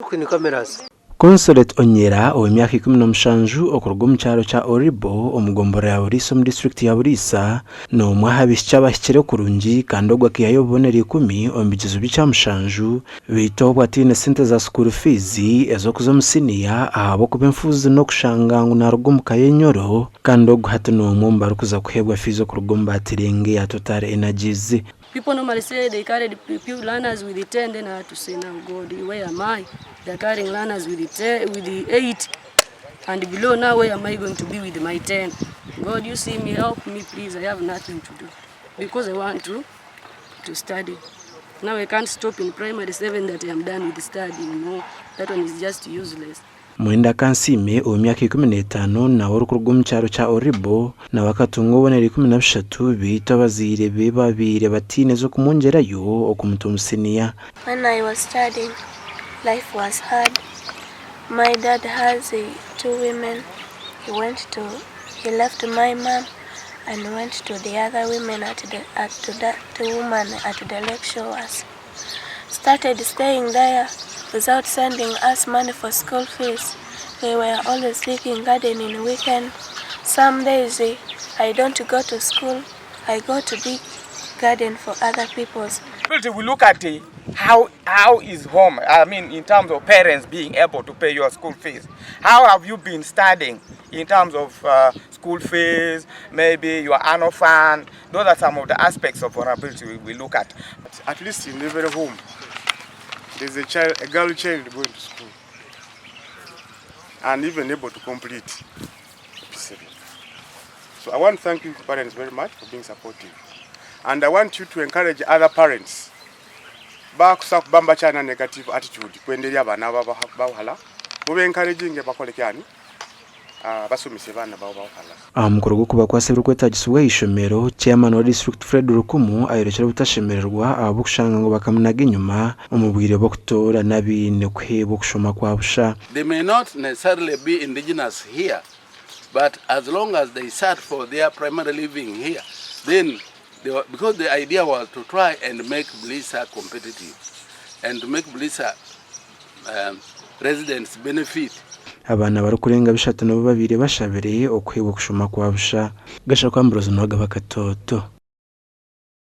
Queen Cameras. Consolate Onyera ow'emyaka 17 okuruga omu kyaro kya Oribo omu gomborora ya Buliisa omu disiturikiti ya Buliisa n'omwe aha baishiki abahikire kurungi kandi ogwo akaihayo obubonero ikumi omu bigyezo by'ekyamushanju beitu obwo ataine sente za sukuuru fiizi ez'okuza omu siniya ahabw'okuba enfuuzi n'okushanga ngu naaruga omu ka y'enyoro kandi ogu hati n'omwe omu barikuza kuheebwa fiizi okuruga omu baatirenge ya Total Energies. People normally say they carried few learners with the 10, then I had to say now God, where am I? They are carrying learners with the 10, with the 8 and below. Now where am I going to be with my 10? God, you see me, help me please. I have nothing to do because I want to study. Now I can't stop in primary 7 that I am done with studying. No, that one is just useless. Mwenda Kansiime ow'emyaka 15 nawe orikuruga omu kyaro kya Oribo nawe akatunga obubonero 13 beitu abazaire be babaire bataine z'okumwongyerayo okumuta omu siniya. When I was studying, life was hard. My dad has two women. He went to, he left my mum and went to the other women at the, at to that woman at the lake shores. Started staying there without sending us money for school fees. They were always digging garden in weekend. Some days I don't go to school. I go to dig garden for other people's. We look at how is home, I mean, in terms of parents being able to pay your school fees. How have you been studying in terms of school fees, maybe your annual fund? Those are some of the aspects of vulnerability we look at. At least in every home, there's a child, a girl child going to school and even able to complete P7. So I want to thank you parents very much for being supportive. And I want you to encourage other parents. Bakusa kubamba chana negative attitude kwendelea abaana bawala mube encouraging bakole kyani basomise baana babo bawala. Aha mukoro gw'okubakwasa ebirikwetagisibwa aha ishomero, Chairman wa disiturikiti Fred Rukumu ayorekire obutashemererwa ahabw'okushanga ngu bakamunaga enyima omu bwire bw'okutoorana abaine kuheebwa okushoma kwa busha. They may not necessarily be indigenous here, but as long as they sat for their primary living here, then they were, because the idea was to try and make Buliisa competitive and to make Buliisa residents benefit. Abaana barikurenga bishatu nibo babaire bashabire okuheebwa okushoma kwa busha. Gashakwa Ambrose Nuwagaba Katoto.